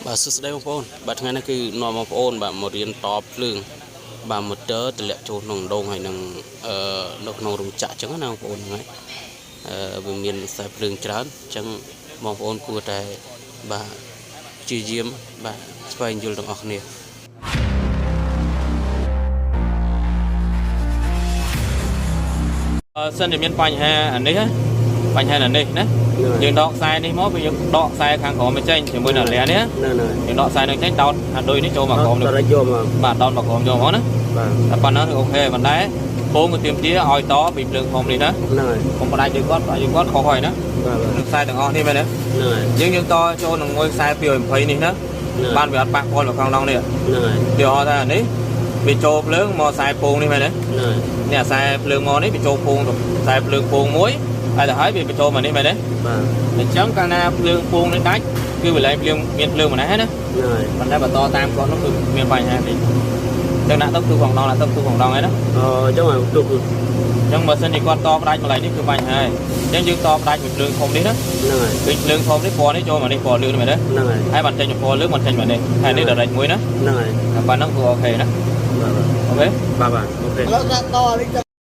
បាទសួស្តីបងប្អូនបាទថ្ងៃនេះគឺនាំបងប្អូនបាទមករៀនតភ្លើងបាទម៉ូទ័រតម្លាក់ចូលក្នុងដងហើយនឹងអឺនៅក្នុងរោងចក្រអញ្ចឹងណាបងប្អូនហ្នឹងហើយអឺវាមានខ្សែភ្លើងច្រើនអញ្ចឹងបងប្អូនគួរតែបាទព្យាយាមបាទស្វែងយល់ទាំងអស់គ្នា បើសិនជាមានបញ្ហាអានេះណាបញ្ហាអានេះណាយើងដកខ្សែនេះមកវាយើងដកខ្សែខាងក្រោមមកចេញជាមួយនឹងអាលានេះណា ហ្នឹងហើយ យើងដកខ្សែនឹងចេញដោតអាដូចនេះចូលមកក្រោមនេះ តរយកមក បាទដោតមកក្រោមចូលមកណា បាទ តែប៉ុណ្ណឹងគឺ OK ប៉ុន្តែពងក៏ទៀមទាឲ្យតពីភ្លើងធំនេះណា ហ្នឹងហើយក ុំផ្ដាច់ដូចគាត់ផ្ដាច់ដូចគាត់ខុសហើយណា បាទបាទ នឹងខ្សែទាំងអស់នេះមែនទេ ហ្នឹងហើយ យើងយើងតចូលនឹងមួយខ្សែ220នេះណាបានវាអត់ប៉ះពាល់មកខាងក្នុងនេះ ហ្នឹងហើយ ទីហោថាអានេះវាចូលភ្លើងមកខ្សែពងនេះមែនទេ ហ្នឹងហើយ នេះអាខ្សែភ្លើងមកនេះវាចូលពងទៅខ្សែភ្លើងពងមួយហើយទៅហើយវាបញ្ចូលមកនេះមែនទេ បាទ អញ្ចឹងកាលណាភ្លើងពងនេះដាច់គឺវាលែងភ្លើងមានភ្លើងម្នេះណា ហ្នឹងហើយ ប៉ុន្តែបន្តតាមគាត់នោះគឺមានបញ្ហាតិចចឹងដាក់ទៅគឺផងដងដាក់ទៅគឺផងដងហើយណា អូអញ្ចឹងឲ្យទុក អញ្ចឹងបើសិនជាគាត់តផ្ដាច់ម្លេះនេះគឺបញ្ហាហើយអញ្ចឹងយើងតផ្ដាច់មួយភ្លើងធំនេះណា ហ្នឹងហើយ គឺភ្លើងធំនេះពណ៌នេះចូលមកនេះពណ៌លឿងនេះមែនទេ ហ្នឹងហើយ ហើយបានចេញមកពណ៌លឿងបានចេញមកនេះហើយនេះ direct មួយណា ហ្នឹងហើយ តែប៉ុណ្ណឹងគឺ OK ណា បាទ OK បាទបាទ OK ឥឡូវដាក់តនេះ